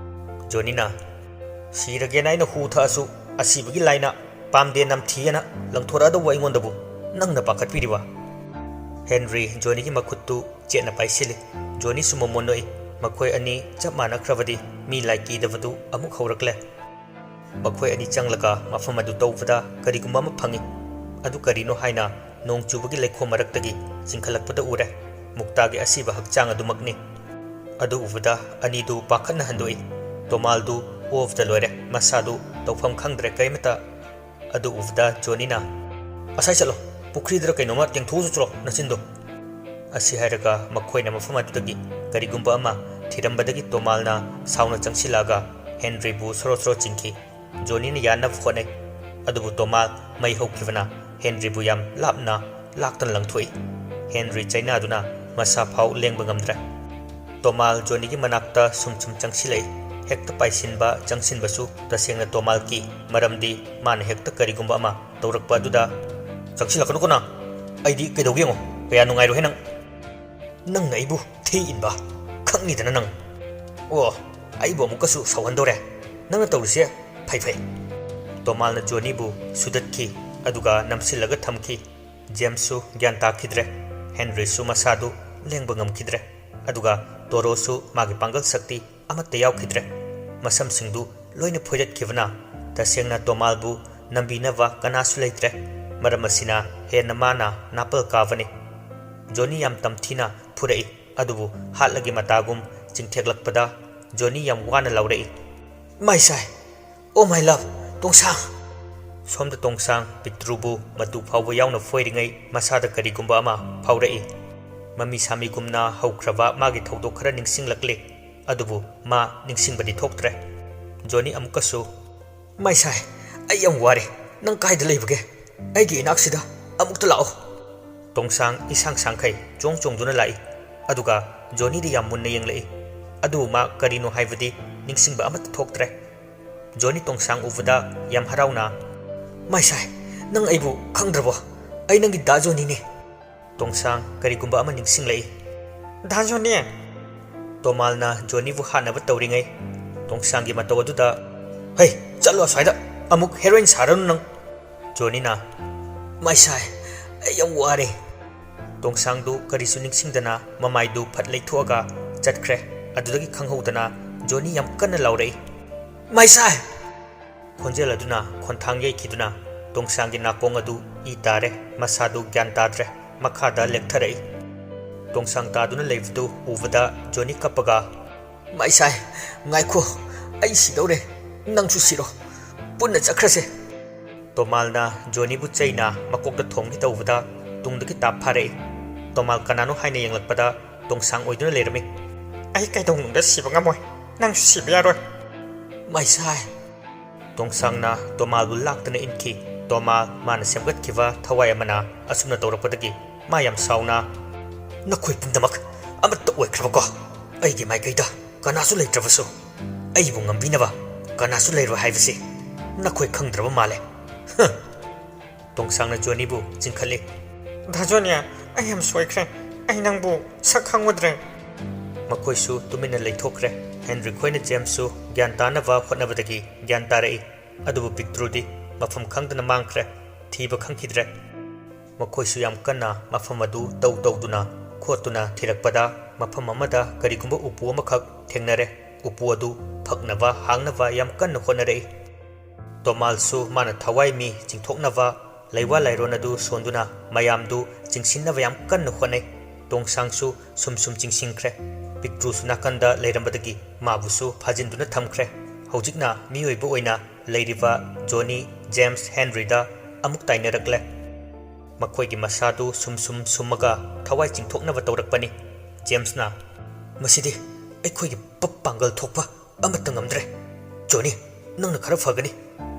ꯖꯣꯅꯤꯅ, "ꯁꯤꯔꯒꯦꯅ ꯑꯩꯅ ꯍꯨ ꯊꯛꯑꯁꯨ ꯑꯁꯤꯕꯒꯤ ꯂꯥꯏꯅ ꯄꯥꯝꯗꯦ ꯅꯝꯊꯤꯑꯅ ꯂꯪꯊꯣꯔꯛꯑꯗꯧꯕ ꯑꯩꯉꯣꯟꯗꯕꯨ ꯅꯪꯅ ꯄꯥꯈꯠꯄꯤꯔꯤꯕ?" ꯍꯦꯟꯔꯤ ꯖꯣꯅꯤꯒꯤ ꯃꯈꯨꯠꯇꯨ ꯆꯦꯠꯅ ꯄꯥꯏꯁꯤꯜꯂꯤ꯫ ꯖꯣꯅꯤꯁꯨ ꯃꯣꯃꯣꯟ ꯅꯣꯛꯏ꯫ ꯃꯈꯣꯏ ꯑꯅꯤ ꯆꯞ ꯃꯥꯟꯅꯈ꯭ꯔꯕꯗꯤ ꯃꯤ ꯂꯥꯏ ꯀꯤꯗꯕꯗꯨ ꯑꯃꯨꯛ ꯍꯧꯔꯛꯂꯦ꯫ ꯃꯈꯣꯏ ꯑꯅꯤ ꯆꯪꯂꯒ ꯃꯐꯝ ꯑꯗꯨ ꯇꯧꯕꯗ ꯀꯔꯤꯒꯨꯝꯕ ꯑꯃ ꯐꯪꯏ꯫ ꯑꯗꯨ ꯀꯔꯤꯅꯣ ꯍꯥꯏꯅ ꯅꯣꯡ ꯆꯨꯕꯒꯤ ꯂꯩꯈꯣꯝ ꯃꯔꯛꯇꯒꯤ ꯆꯤꯡꯈꯠꯂꯛꯄꯗ ꯎꯔꯦ꯫ ꯃꯨꯛꯇꯥꯒꯤ ꯑꯁꯤꯕ ꯍꯛꯆꯥꯡ ꯑꯗꯨꯃꯛꯅꯤ꯫ ꯑꯗꯨ ꯎꯕꯗ ꯑꯅꯤꯗꯨ ꯄꯥꯈꯠꯅ ꯍꯟꯗꯣꯛꯏ꯫ ꯇꯣꯃꯥꯜꯗꯨ ꯑꯣꯐꯇ ꯂꯣꯏꯔꯦ꯫ ꯃꯁꯥꯗꯨ ꯇꯧꯐꯝ ꯈꯪꯗ꯭ꯔꯦ ꯀꯔꯤꯃꯇ꯫ ꯑꯗꯨ ꯎꯕꯗ ꯖꯣꯅꯤꯅ, "ꯑꯁꯥꯏ ꯆꯠꯂꯣ, ꯄꯨꯈ꯭ꯔꯤꯗꯔ ꯀꯩꯅꯣꯝꯃ ꯇꯦꯡꯊꯣꯛꯎꯆꯣ ꯆꯠꯂꯣ ꯅꯆꯤꯟꯗꯣ꯫" ꯑꯁꯤ ꯍꯥꯏꯔꯒ ꯃꯈꯣꯏꯅ ꯃꯐꯝ ꯑꯗꯨꯗꯒꯤ ꯀꯔꯤꯒꯨꯝꯕ ꯑꯃ ꯊꯤꯔꯝꯕꯗꯒꯤ ꯇꯣꯃꯥꯜꯅ ꯁꯥꯎꯅ ꯆꯪꯁꯤꯜꯂꯛꯑꯒ ꯍꯦꯟꯔꯤꯕꯨ ꯁꯣꯔꯣ ꯁꯣꯔꯣ ꯆꯤꯡꯈꯤ꯫ ꯖꯣꯅꯤꯅ ꯌꯥꯟꯅꯕ ꯍꯣꯠꯅꯩ꯫ ꯑꯗꯨꯕꯨ ꯇꯣꯃꯥꯜ ꯃꯩ ꯍꯧꯈꯤꯕꯅ ꯍꯦꯟꯔꯤꯕꯨ ꯌꯥꯝ ꯂꯥꯞꯅ ꯂꯥꯛꯇꯨꯅ ꯂꯪꯊꯣꯛꯏ꯫ ꯍꯦꯟꯔꯤ ꯆꯩꯅꯥꯗꯨꯅ ꯃꯁꯥ ꯐꯥꯎ ꯂꯦꯡꯕ ꯉꯝꯗ꯭ꯔꯦ꯫ ꯇꯣꯃꯥꯜ ꯖꯣꯅꯤꯒꯤ ꯃꯅꯥꯛꯇ ꯁꯨꯝ ꯁꯨꯝ ꯆꯪꯁꯤꯜꯂꯛꯏ꯫ ꯍꯦꯛꯇ ꯄꯥꯏꯁꯤꯟꯕ, ꯆꯪꯁꯤꯟꯕꯁꯨ ꯇꯁꯦꯡꯅ ꯇꯣꯃꯥꯜ ꯀꯤ, ꯃꯔꯝꯗꯤ ꯃꯥꯅ ꯍꯦꯛꯇ ꯀꯔꯤꯒꯨꯝꯕ ꯑꯃ ꯇꯧꯔꯛꯄ ꯑꯗꯨꯗ, "ꯆꯪꯁꯤꯜꯂꯛꯀꯅꯨꯀꯣ ꯅꯪ꯫ ꯑꯩꯗꯤ ꯀꯩꯗꯧꯒꯦ ꯌꯦꯡꯉꯣ, ꯀꯌꯥ ꯅꯨꯡꯉꯥꯏꯔꯣꯏꯍꯦ ꯅꯪ꯫ ꯅꯪꯅ ꯑꯩꯕꯨ ꯊꯤ ꯏꯟꯕ ꯈꯪꯅꯤꯗꯅ ꯅꯪ꯫ ꯑꯣ, ꯑꯩꯕꯨ ꯑꯃꯨꯛꯀꯁꯨ ꯁꯥꯎꯍꯟꯗꯧꯔꯦ꯫ ꯅꯪꯅ ꯇꯧꯔꯤꯁꯦ ꯐꯩ ꯐꯩ꯫" ꯇꯣꯃꯥꯜꯅ ꯖꯣꯅꯤꯕꯨ ꯁꯨꯗꯠꯈꯤ, ꯑꯗꯨꯒ ꯅꯝꯁꯤꯜꯂꯒ ꯊꯝꯈꯤ꯫ ꯖꯦꯝꯁꯁꯨ ꯒ꯭ꯌꯥꯟ ꯇꯥꯈꯤꯗ꯭ꯔꯦ꯫ ꯍꯦꯟꯔꯤꯁꯨ ꯃꯁꯥꯗꯨ ꯂꯦꯡꯕ ꯉꯝꯈꯤꯗ꯭ꯔꯦ꯫ ꯑꯗꯨꯒ ꯇꯣꯔꯣꯁꯨ ꯃꯥꯒꯤ ꯄꯥꯡꯒꯜ ꯁꯛꯇꯤ ꯑꯃꯠꯇ ꯌꯥꯎꯈꯤꯗ꯭ꯔꯦ꯫ ꯃꯁꯝꯁꯤꯡꯗꯨ ꯂꯣꯏꯅ ꯐꯣꯏꯗꯠꯈꯤꯕꯅ ꯇꯁꯦꯡꯅ ꯇꯣꯃꯥꯜꯕꯨ ꯅꯝꯕꯤꯅꯕ ꯀꯅꯥꯁꯨ ꯂꯩꯇ꯭ꯔꯦ꯫ ꯃꯔꯝ ꯑꯁꯤꯅ ꯍꯦꯟꯅ ꯃꯥꯅ ꯅꯥꯄꯜ ꯀꯥꯕꯅꯤ꯫ ꯖꯣꯅꯤ ꯌꯥꯝ ꯇꯝꯊꯤꯅ ꯐꯨꯔꯛꯏ, ꯑꯗꯨꯕꯨ ꯍꯥꯠꯂꯒꯤ ꯃꯇꯥꯒꯨꯝ ꯆꯤꯡꯊꯦꯛꯂꯛꯄꯗ ꯖꯣꯅꯤ ꯌꯥꯝ ꯋꯥꯅ ꯂꯥꯎꯔꯛꯏ, "ꯃꯥꯏ ꯁꯥꯏ! Oh my love! ꯇꯣꯡꯁꯥꯡ!" ꯁꯣꯝꯗ ꯇꯣꯡꯁꯥꯡ ꯄꯤꯇ꯭ꯔꯨꯕꯨ ꯃꯇꯨ ꯐꯥꯎꯕ ꯌꯥꯎꯅ ꯐꯣꯏꯔꯤꯉꯩ ꯃꯁꯥꯗ ꯀꯔꯤꯒꯨꯝꯕ ꯑꯃ ꯐꯥꯎꯔꯛꯏ꯫ ꯃꯃꯤ ꯁꯥꯃꯤꯒꯨꯝꯅ ꯍꯧꯈ꯭ꯔꯕ ꯃꯥꯒꯤ ꯊꯧꯗꯣꯛ ꯈꯔ ꯅꯤꯡꯁꯤꯡꯂꯛꯂꯤ, ꯑꯗꯨꯕꯨ ꯃꯥ ꯅꯤꯡꯁꯤꯡꯕꯗꯤ ꯊꯣꯛꯇ꯭ꯔꯦ꯫ ꯖꯣꯅꯤ ꯑꯃꯨꯛꯀꯁꯨ, "ꯃꯥꯏ ꯁꯥꯏ, ꯑꯩ ꯌꯥꯝ ꯋꯥꯔꯦ꯫ ꯅꯪ ꯀꯥꯏꯗ ꯂꯩꯕꯒꯦ? ꯑꯩꯒꯤ ꯏꯅꯥꯛꯁꯤꯗ ꯑꯃꯨꯛꯇ ꯂꯥꯛꯑꯣ꯫" ꯇꯣꯡꯁꯥꯡ ꯏꯁꯥꯡ ꯁꯥꯡꯈꯩ ꯆꯣꯡ ꯆꯣꯡꯗꯨꯅ ꯂꯥꯛꯏ꯫ ꯑꯗꯨꯒ ꯖꯣꯅꯤꯗ ꯌꯥꯝ ꯃꯨꯟꯅ ꯌꯦꯡꯂꯛꯏ꯫ ꯑꯗꯨꯕꯨ ꯃꯥ ꯀꯔꯤꯅꯣ ꯍꯥꯏꯕꯗꯤ ꯅꯤꯡꯁꯤꯡꯕ ꯑꯃꯠꯇ ꯊꯣꯛꯇ꯭ꯔꯦ꯫ ꯖꯣꯅꯤ ꯇꯣꯡꯁꯥꯡ ꯎꯕꯗ ꯌꯥꯝ ꯍꯔꯥꯎꯅ, "ꯃꯥꯏꯁꯥꯏ, ꯅꯪ ꯑꯩꯕꯨ ꯈꯪꯗ꯭ꯔꯕꯣ? ꯑꯩ ꯅꯪꯒꯤ ꯗꯥ ꯖꯣꯅꯤꯅꯦ꯫" ꯇꯣꯡꯁꯥꯡ ꯀꯔꯤꯒꯨꯝꯕ ꯑꯃ ꯅꯤꯡꯁꯤꯡꯂꯛꯏ꯫ "ꯗꯥ ꯖꯣꯅꯤ!" ꯇꯣꯃꯥꯜꯅ ꯖꯣꯅꯤꯕꯨ ꯍꯥꯠꯅꯕ ꯇꯧꯔꯤꯉꯩ, ꯇꯣꯡꯁꯥꯡꯒꯤ ꯃꯇꯧ ꯑꯗꯨꯗ, "ꯍꯩ, ꯆꯠꯂꯣ ꯑꯁ꯭ꯋꯥꯏꯗ! ꯑꯃꯨꯛ ꯍꯦꯔꯣꯏꯟ ꯁꯥꯔꯅꯨ ꯅꯪ!" ꯖꯣꯅꯤꯅ, "ꯃꯥꯏꯁꯥꯏ, ꯑꯩ ꯌꯥꯝ ꯋꯥꯔꯦ꯫" ꯇꯣꯡꯁꯥꯡꯗꯨ ꯀꯔꯤꯁꯨ ꯅꯤꯡꯁꯤꯡꯗꯅ ꯃꯃꯥꯏꯗꯨ ꯐꯠ ꯂꯩꯊꯣꯛꯑꯒ ꯆꯠꯈ꯭ꯔꯦ꯫ ꯑꯗꯨꯗꯒꯤ ꯈꯪꯍꯧꯗꯅ ꯖꯣꯅꯤ ꯌꯥꯝ ꯀꯟꯅ ꯂꯥꯎꯔꯛꯏ, "ꯃꯥꯏꯁꯥꯏ!" ꯈꯣꯟꯖꯦꯜ ꯑꯗꯨꯅ ꯈꯣꯟꯊꯥꯡ ꯌꯩꯈꯤꯗꯨꯅ ꯇꯣꯡꯁꯥꯡꯒꯤ ꯅꯥꯀꯣꯡ ꯑꯗꯨ ꯏ ꯇꯥꯔꯦ꯫ ꯃꯁꯥꯗꯨ ꯒ꯭ꯌꯥꯟ ꯇꯥꯗ꯭ꯔꯦ꯫ ꯃꯈꯥꯗ ꯂꯦꯛꯊꯔꯛꯏ꯫ ꯇꯣꯡꯁꯥꯡ ꯇꯥꯗꯨꯅ ꯂꯩꯕꯗꯨ ꯎꯕꯗ ꯖꯣꯅꯤ ꯀꯞꯄꯒ, "ꯃꯥꯏꯁꯥꯏ, ꯉꯥꯏꯈꯣ, ꯑꯩ ꯁꯤꯗꯧꯔꯦ, ꯅꯪꯁꯨ ꯁꯤꯔꯣ, ꯄꯨꯟꯅ ꯆꯠꯈ꯭ꯔꯁꯦ꯫" ꯇꯣꯃꯥꯜꯅ ꯖꯣꯅꯤꯕꯨ ꯆꯩꯅ ꯃꯀꯣꯛꯇ ꯊꯣꯝꯒꯦ ꯇꯧꯕꯗ ꯇꯨꯡꯗꯒꯤ ꯇꯥꯞ ꯐꯥꯔꯛꯏ꯫ ꯇꯣꯃꯥꯜ ꯀꯅꯥꯅꯣ ꯍꯥꯏꯅ ꯌꯦꯡꯂꯛꯄꯗ ꯇꯣꯡꯁꯥꯡ ꯑꯣꯏꯗꯨꯅ ꯂꯩꯔꯝꯃꯤ꯫ "ꯑꯩ ꯀꯩꯗꯧꯅꯨꯡꯗ ꯁꯤꯕ ꯉꯝꯃꯣꯏ, ꯅꯪꯁꯨ ꯁꯤꯕ ꯌꯥꯔꯣꯏ꯫" "ꯃꯥꯏꯁꯥꯏ!" ꯇꯣꯡꯁꯥꯡꯅ ꯇꯣꯃꯥꯜꯕꯨ ꯂꯥꯛꯇꯨꯅ ꯏꯟꯈꯤ꯫ ꯇꯣꯃꯥꯜ ꯃꯥꯅ ꯁꯦꯝꯒꯠꯈꯤꯕ ꯊꯋꯥꯏ ꯑꯃꯅ ꯑꯁꯨꯝꯅ ꯇꯧꯔꯛꯄꯗꯒꯤ ꯃꯥ ꯌꯥꯝ ꯁꯥꯎꯅ, "ꯅꯈꯣꯏ ꯄꯨꯝꯅꯃꯛ ꯑꯃꯠꯇ ꯑꯣꯏꯈ꯭ꯔꯕꯀꯣ? ꯑꯩꯒꯤ ꯃꯥꯏꯀꯩꯗ ꯀꯅꯥꯁꯨ ꯂꯩꯇ꯭ꯔꯕꯁꯨ, ꯑꯩꯕꯨ ꯉꯝꯕꯤꯅꯕ ꯀꯅꯥꯁꯨ ꯂꯩꯔꯣꯏ ꯍꯥꯏꯕꯁꯤ ꯅꯈꯣꯏ ꯈꯪꯗ꯭ꯔꯕ ꯃꯥꯜꯂꯦ꯫" ꯍ! ꯇꯣꯡꯁꯥꯡꯅ ꯖꯣꯅꯤꯕꯨ ꯆꯤꯡꯈꯠꯂꯤ꯫ "ꯗꯥ ꯖꯣꯅꯤ, ꯑꯩ ꯌꯥꯝ ꯁꯣꯏꯈ꯭ꯔꯦ꯫ ꯑꯩ ꯅꯪꯕꯨ ꯁꯛ ꯈꯪꯉꯨꯗ꯭ꯔꯦ꯫" ꯃꯈꯣꯏꯁꯨ ꯇꯨꯃꯤꯟꯅ ꯂꯩꯊꯣꯛꯈ꯭ꯔꯦ꯫ ꯍꯦꯟꯔꯤ ꯈꯣꯏꯅ ꯖꯦꯝꯁꯁꯨ ꯒ꯭ꯌꯥꯟ ꯇꯥꯅꯕ ꯍꯣꯠꯅꯕꯗꯒꯤ ꯒ꯭ꯌꯥꯟ ꯇꯥꯔꯛꯏ꯫ ꯑꯗꯨꯕꯨ ꯄꯤꯛꯇ꯭ꯔꯨꯗꯤ ꯃꯐꯝ ꯈꯪꯗꯅ ꯃꯥꯡꯈ꯭ꯔꯦ꯫ ꯊꯤꯕ ꯈꯪꯈꯤꯗ꯭ꯔꯦ꯫ ꯃꯈꯣꯏꯁꯨ ꯌꯥꯝ ꯀꯟꯅ ꯃꯐꯝ ꯑꯗꯨ ꯇꯧ ꯇꯧꯗꯨꯅ ꯈꯣꯠꯇꯨꯅ ꯊꯤꯔꯛꯄꯗ, ꯃꯐꯝ ꯑꯃꯗ ꯀꯔꯤꯒꯨꯝꯕ ꯎꯄꯨ ꯑꯃꯈꯛ ꯊꯦꯡꯅꯔꯦ꯫ ꯎꯄꯨ ꯑꯗꯨ ꯐꯛꯅꯕ ꯍꯥꯡꯅꯕ ꯌꯥꯝ ꯀꯟꯅ ꯍꯣꯠꯅꯔꯛꯏ꯫ ꯇꯣꯃꯥꯜꯁꯨ ꯃꯥꯅ ꯊꯋꯥꯏ ꯃꯤ ꯆꯤꯡꯊꯣꯛꯅꯕ ꯂꯩꯋꯥ ꯂꯥꯏꯔꯣꯟ ꯑꯗꯨ ꯁꯣꯟꯗꯨꯅ ꯃꯌꯥꯝꯗꯨ ꯆꯤꯡꯁꯤꯟꯅꯕ ꯌꯥꯝ ꯀꯟꯅ ꯍꯣꯠꯅꯩ꯫ ꯇꯣꯡꯁꯥꯡꯁꯨ ꯁꯨꯝ ꯁꯨꯝ ꯆꯤꯡꯁꯤꯟꯈ꯭ꯔꯦ꯫ ꯄꯤꯛꯇ꯭ꯔꯨꯁꯨ ꯅꯥꯀꯟꯗ ꯂꯩꯔꯝꯕꯗꯒꯤ ꯃꯥꯕꯨꯁꯨ ꯐꯥꯖꯤꯟꯗꯨꯅ ꯊꯝꯈ꯭ꯔꯦ꯫ ꯍꯧꯖꯤꯛꯅ ꯃꯤꯑꯣꯏꯕ ꯑꯣꯏꯅ ꯂꯩꯔꯤꯕ ꯖꯣꯅꯤ, ꯖꯦꯝꯁ, ꯍꯦꯟꯔꯤꯗ ꯑꯃꯨꯛ ꯇꯥꯏꯅꯔꯛꯂꯦ꯫ ꯃꯈꯣꯏꯒꯤ ꯃꯁꯥꯗꯨ ꯁꯨꯝ ꯁꯨꯝ ꯁꯨꯝꯃꯒ ꯊꯋꯥꯏ ꯆꯤꯡꯊꯣꯛꯅꯕ ꯇꯧꯔꯛꯄꯅꯤ꯫ ꯖꯦꯝꯁꯅ, "ꯃꯁꯤꯗꯤ ꯑꯩꯈꯣꯏꯒꯤ ꯄ-, ꯄꯥꯡꯒꯜ ꯊꯣꯛꯄ ꯑꯃꯠꯇ ꯉꯝꯗ꯭ꯔꯦ꯫ ꯖꯣꯅꯤ, ꯅꯪꯅ ꯈꯔ ꯐꯒꯅꯤ꯫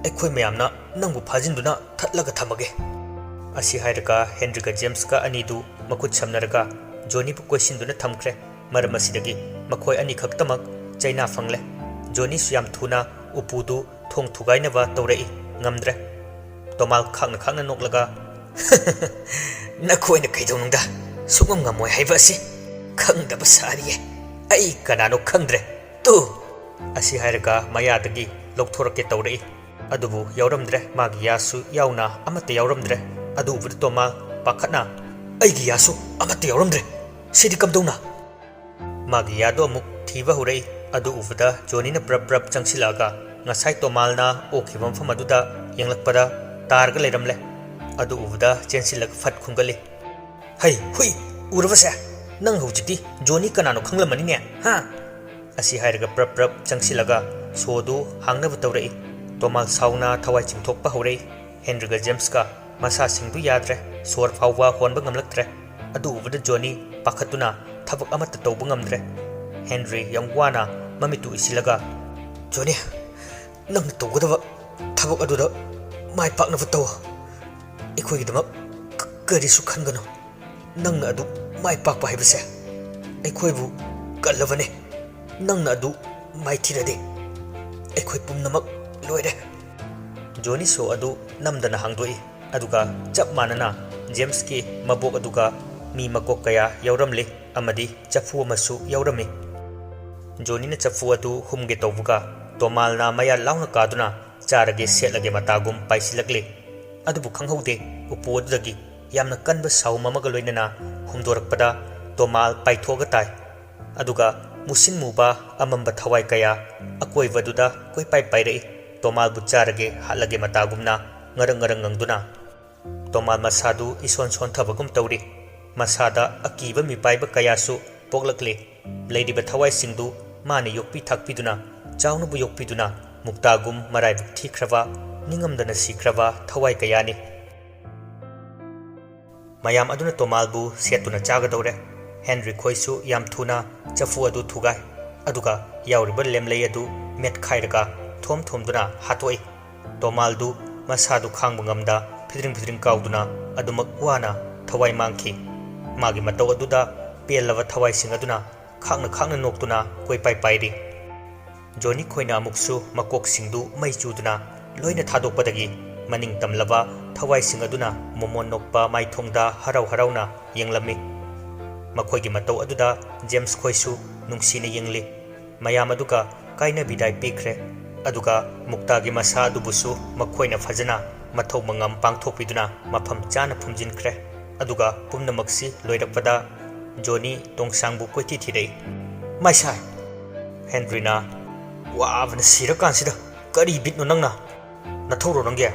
ꯑꯩꯈꯣꯏ ꯃꯌꯥꯝꯅ ꯅꯪꯕꯨ ꯐꯥꯖꯤꯟꯗꯨꯅ ꯊꯠꯂꯒ ꯊꯝꯃꯒꯦ꯫" ꯑꯁꯤ ꯍꯥꯏꯔꯒ ꯍꯦꯟꯔꯤꯒ ꯖꯦꯝꯁꯀ ꯑꯅꯤꯗꯨ ꯃꯈꯨꯠ ꯁꯝꯅꯔꯒ ꯖꯣꯅꯤꯕꯨ ꯀꯣꯏꯁꯤꯟꯗꯨꯅ ꯊꯝꯈ꯭ꯔꯦ꯫ ꯃꯔꯝ ꯑꯁꯤꯗꯒꯤ ꯃꯈꯣꯏ ꯑꯅꯤꯈꯛꯇꯃꯛ ꯆꯩꯅꯥ ꯐꯪꯂꯦ꯫ ꯖꯣꯅꯤꯁꯨ ꯌꯥꯝ ꯊꯨꯅ ꯎꯄꯨꯗꯨ ꯊꯣꯡ ꯊꯨꯒꯥꯏꯅꯕ ꯇꯧꯔꯛꯏ꯫ ꯉꯝꯗ꯭ꯔꯦ꯫ ꯇꯣꯃꯥꯜ ꯈꯥꯛꯅ ꯈꯥꯛꯅ ꯅꯣꯛꯂꯒ, "ꯅꯈꯣꯏꯅ ꯀꯩꯗꯧꯅꯨꯡꯗ ꯁꯨꯡꯉꯝ ꯉꯝꯃꯣꯏ ꯍꯥꯏꯕ ꯑꯁꯤ ꯈꯪꯗꯕ ꯁꯥꯔꯤꯌꯦ꯫ ꯑꯩ ꯀꯅꯥꯅꯣ ꯈꯪꯗ꯭ꯔꯦ꯫ ꯇꯨ!" ꯑꯁꯤ ꯍꯥꯏꯔꯒ ꯃꯌꯥꯗꯒꯤ ꯂꯧꯊꯣꯔꯛꯀꯦ ꯇꯧꯔꯛꯏ꯫ ꯑꯗꯨꯕꯨ ꯌꯥꯎꯔꯝꯗ꯭ꯔꯦ꯫ ꯃꯥꯒꯤ ꯌꯥꯁꯨ ꯌꯥꯎꯅ ꯑꯃꯠꯇ ꯌꯥꯎꯔꯝꯗ꯭ꯔꯦ꯫ ꯑꯗꯨ ꯎꯕꯗ ꯇꯣꯃꯥꯜ ꯄꯥꯈꯠꯅ, "ꯑꯩꯒꯤ ꯌꯥꯁꯨ ꯑꯃꯠꯇ ꯌꯥꯎꯔꯝꯗ꯭ꯔꯦ꯫ ꯁꯤꯗꯤ ꯀꯝꯗꯧꯅ?" ꯃꯥꯒꯤ ꯌꯥꯗꯣ ꯑꯃꯨꯛ ꯊꯤꯕ ꯍꯧꯔꯛꯏ꯫ ꯑꯗꯨ ꯎꯕꯗ ꯖꯣꯅꯤꯅ ꯄ꯭ꯔꯞ ꯄ꯭ꯔꯞ ꯆꯪꯁꯤꯜꯂꯛꯑꯒ ꯉꯁꯥꯏ ꯇꯣꯃꯥꯜꯅ ꯑꯣꯛꯈꯤꯕ ꯃꯐꯝ ꯑꯗꯨꯗ ꯌꯦꯡꯂꯛꯄꯗ ꯇꯥꯔꯒ ꯂꯩꯔꯝꯂꯦ꯫ ꯑꯗꯨ ꯎꯕꯗ ꯆꯦꯟꯁꯤꯜꯂꯒ ꯐꯠ ꯈꯨꯝꯒꯠꯂꯤ, "ꯍꯩ, ꯍꯨꯏ, ꯎꯔꯕꯁꯦ? ꯅꯪ ꯍꯧꯖꯤꯛꯇꯤ ꯖꯣꯅꯤ ꯀꯅꯥꯅꯣ ꯈꯪꯂꯝꯃꯅꯤꯅꯦ, ꯍꯥ?" ꯑꯁꯤ ꯍꯥꯏꯔꯒ ꯄ꯭ꯔꯞ ꯄ꯭ꯔꯞ ꯆꯪꯁꯤꯜꯂꯒ ꯁꯣꯗꯨ ꯍꯥꯡꯅꯕ ꯇꯧꯔꯛꯏ꯫ ꯇꯣꯃꯥꯜ ꯁꯥꯎꯅ ꯊꯋꯥꯏ ꯆꯤꯡꯊꯣꯛꯄ ꯍꯧꯔꯛꯏ꯫ ꯍꯦꯟꯔꯤꯒ ꯖꯦꯝꯁꯀ ꯃꯁꯥꯁꯤꯡꯗꯨ ꯌꯥꯗ꯭ꯔꯦ꯫ ꯁꯣꯔ ꯐꯥꯎꯕ ꯍꯣꯟꯕ ꯉꯝꯂꯛꯇ꯭ꯔꯦ꯫ ꯑꯗꯨ ꯎꯕꯗ ꯖꯣꯅꯤ ꯄꯥꯈꯠꯇꯨꯅ ꯊꯕꯛ ꯑꯃꯠꯇ ꯇꯧꯕ ꯉꯝꯗ꯭ꯔꯦ꯫ ꯍꯦꯟꯔꯤ ꯌꯥꯝ ꯋꯥꯅ ꯃꯃꯤꯠꯇꯨ ꯎꯏꯁꯤꯜꯂꯒ, "ꯖꯣꯅꯤ, ꯅꯪꯅ ꯇꯧꯒꯗꯕ ꯊꯕꯛ ꯑꯗꯨꯗ ꯃꯥꯏ ꯄꯥꯛꯅꯕ ꯇꯧ꯫ ꯑꯩꯈꯣꯏꯒꯤꯗꯃꯛ ꯀ-, ꯀꯔꯤꯁꯨ ꯈꯟꯒꯅꯨ꯫ ꯅꯪꯅ ꯑꯗꯨ ꯃꯥꯏ ꯄꯥꯛꯄ ꯍꯥꯏꯕꯁꯦ ꯑꯩꯈꯣꯏꯕꯨ ꯀꯜꯂꯕꯅꯤ꯫ ꯅꯪꯅ ꯑꯗꯨ ꯃꯥꯏꯊꯤꯔꯗꯤ ꯑꯩꯈꯣꯏ ꯄꯨꯝꯅꯃꯛ ꯂꯣꯏꯔꯦ꯫" ꯖꯣꯅꯤ ꯁꯣ ꯑꯗꯨ ꯅꯝꯗꯅ ꯍꯥꯡꯗꯣꯛꯏ꯫ ꯑꯗꯨꯒ ꯆꯞ ꯃꯥꯟꯅꯅ ꯖꯦꯝꯁꯀꯤ ꯃꯕꯣꯛ ꯑꯗꯨꯒ ꯃꯤ ꯃꯀꯣꯛ ꯀꯌꯥ ꯌꯥꯎꯔꯝꯂꯤ ꯑꯃꯗꯤ ꯆꯐꯨ ꯑꯃꯁꯨ ꯌꯥꯎꯔꯝꯃꯤ꯫ ꯖꯣꯅꯤꯅ ꯆꯐꯨ ꯑꯗꯨ ꯍꯨꯝꯒꯦ ꯇꯧꯕꯒ ꯇꯣꯃꯥꯜꯅ ꯃꯌꯥ ꯂꯥꯎꯅ ꯀꯥꯗꯨꯅ ꯆꯥꯔꯒꯦ ꯁꯦꯠꯂꯒꯦ ꯃꯇꯥꯒꯨꯝ ꯄꯥꯏꯁꯤꯜꯂꯛꯂꯤ꯫ ꯑꯗꯨꯕꯨ ꯈꯪꯍꯧꯗꯦ, ꯎꯄꯨ ꯑꯗꯨꯗꯒꯤ ꯌꯥꯝꯅ ꯀꯟꯕ ꯁꯥꯎꯝ ꯑꯃꯒ ꯂꯣꯏꯅꯅ ꯍꯨꯝꯗꯣꯔꯛꯄꯗ ꯇꯣꯃꯥꯜ ꯄꯥꯏꯊꯣꯛꯑꯒ ꯇꯥꯏ꯫ ꯑꯗꯨꯒ ꯃꯨꯁꯤꯟ ꯃꯨꯕ ꯑꯃꯝꯕ ꯊꯋꯥꯏ ꯀꯌꯥ ꯑꯀꯣꯏꯕꯗꯨꯗ ꯀꯣꯏꯄꯥꯏ ꯄꯥꯏꯔꯛꯏ꯫ ꯇꯣꯃꯥꯜꯕꯨ ꯆꯥꯔꯒꯦ ꯍꯥꯠꯂꯒꯦ ꯃꯇꯥꯒꯨꯝꯅ ꯉꯔꯪ ꯉꯔꯪ ꯉꯪꯗꯨꯅ꯫ ꯇꯣꯃꯥꯜ ꯃꯁꯥꯗꯨ ꯏꯁꯣꯟ ꯁꯣꯟꯊꯕꯒꯨꯝ ꯇꯧꯔꯤ꯫ ꯃꯁꯥꯗ ꯑꯀꯤꯕ ꯃꯤꯄꯥꯏꯕ ꯀꯌꯥꯁꯨ ꯄꯣꯛꯂꯛꯂꯤ꯫ ꯂꯩꯔꯤꯕ ꯊꯋꯥꯏꯁꯤꯡꯗꯨ ꯃꯥꯅ ꯌꯣꯛꯄꯤ ꯊꯥꯛꯄꯤꯗꯨꯅ, ꯆꯥꯎꯅꯕꯨ ꯌꯣꯛꯄꯤꯗꯨꯅ, ꯃꯨꯛꯇꯥꯒꯨꯝ ꯃꯔꯥꯏꯕꯛ ꯊꯤꯈ꯭ꯔꯕ, ꯅꯤꯡꯉꯝꯗꯅ ꯁꯤꯈ꯭ꯔꯕ ꯊꯋꯥꯏ ꯀꯌꯥꯅꯤ꯫ ꯃꯌꯥꯝ ꯑꯗꯨꯅ ꯇꯣꯃꯥꯜꯕꯨ ꯁꯦꯠꯇꯨꯅ ꯆꯥꯒꯗꯧꯔꯦ꯫ ꯍꯦꯟꯔꯤ ꯈꯣꯏꯁꯨ ꯌꯥꯝ ꯊꯨꯅ ꯆꯐꯨ ꯑꯗꯨ ꯊꯨꯒꯥꯏ, ꯑꯗꯨꯒ ꯌꯥꯎꯔꯤꯕ ꯂꯦꯝꯂꯩ ꯑꯗꯨ ꯃꯦꯠꯈꯥꯏꯔꯒ ꯊꯣꯝ ꯊꯣꯝꯗꯨꯅ ꯍꯥꯠꯇꯣꯛꯏ꯫ ꯇꯣꯃꯥꯜꯗꯨ ꯃꯁꯥꯗꯨ ꯈꯥꯡꯕ ꯉꯝꯗ ꯐꯤꯗ꯭ꯔꯤꯡ ꯐꯤꯗ꯭ꯔꯤꯡ ꯀꯥꯎꯗꯨꯅ ꯑꯗꯨꯃꯛ ꯋꯥꯅ ꯊꯋꯥꯏ ꯃꯥꯡꯈꯤ꯫ ꯃꯥꯒꯤ ꯃꯇꯧ ꯑꯗꯨꯗ ꯄꯦꯜꯂꯕ ꯊꯋꯥꯏꯁꯤꯡ ꯑꯗꯨꯅ ꯈꯥꯡꯅ ꯈꯥꯡꯅ ꯅꯣꯛꯇꯨꯅ ꯀꯣꯏꯄꯥꯏ ꯄꯥꯏꯔꯤ꯫ ꯖꯣꯅꯤ ꯈꯣꯏꯅ ꯑꯃꯨꯛꯁꯨ ꯃꯀꯣꯛꯁꯤꯡꯗꯨ ꯃꯩ ꯆꯨꯗꯨꯅ ꯂꯣꯏꯅ ꯊꯥꯗꯣꯛꯄꯗꯒꯤ ꯃꯅꯤꯡ ꯇꯝꯂꯕ ꯊꯋꯥꯏꯁꯤꯡ ꯑꯗꯨꯅ ꯃꯣꯃꯣꯟ ꯅꯣꯛꯄ ꯃꯥꯏꯊꯣꯡꯗ ꯍꯔꯥꯎ ꯍꯔꯥꯎꯅ ꯌꯦꯡꯂꯝꯃꯤ꯫ ꯃꯈꯣꯏꯒꯤ ꯃꯇꯧ ꯑꯗꯨꯗ ꯖꯦꯝꯁ ꯈꯣꯏꯁꯨ ꯅꯨꯡꯁꯤꯅ ꯌꯦꯡꯂꯤ꯫ ꯃꯌꯥꯝ ꯑꯗꯨꯒ ꯀꯥꯏꯅ ꯕꯤꯗꯥꯏ ꯄꯤꯈ꯭ꯔꯦ꯫ ꯑꯗꯨꯒ ꯃꯨꯛꯇꯥꯒꯤ ꯃꯁꯥ ꯑꯗꯨꯕꯨꯁꯨ ꯃꯈꯣꯏꯅ ꯐꯖꯅ ꯃꯊꯧ ꯃꯉꯝ ꯄꯥꯡꯊꯣꯛꯄꯤꯗꯨꯅ ꯃꯐꯝ ꯆꯥꯅ ꯐꯨꯝꯖꯤꯟꯈ꯭ꯔꯦ꯫ ꯑꯗꯨꯒ ꯄꯨꯝꯅꯃꯛꯁꯤ ꯂꯣꯏꯔꯛꯄꯗ ꯖꯣꯅꯤ ꯇꯣꯡꯁꯥꯡꯕꯨ ꯀꯣꯏꯊꯤ ꯊꯤꯔꯛꯏ꯫ "ꯃꯥꯏꯁꯥꯏ!" ꯍꯦꯟꯔꯤꯅ, "ꯋꯥꯕꯅ ꯁꯤꯔꯀꯥꯟꯁꯤꯗ ꯀꯔꯤ ꯕꯤꯠꯅꯣ ꯅꯪꯅ? ꯅꯊꯧꯔꯣ ꯅꯪꯒꯤ?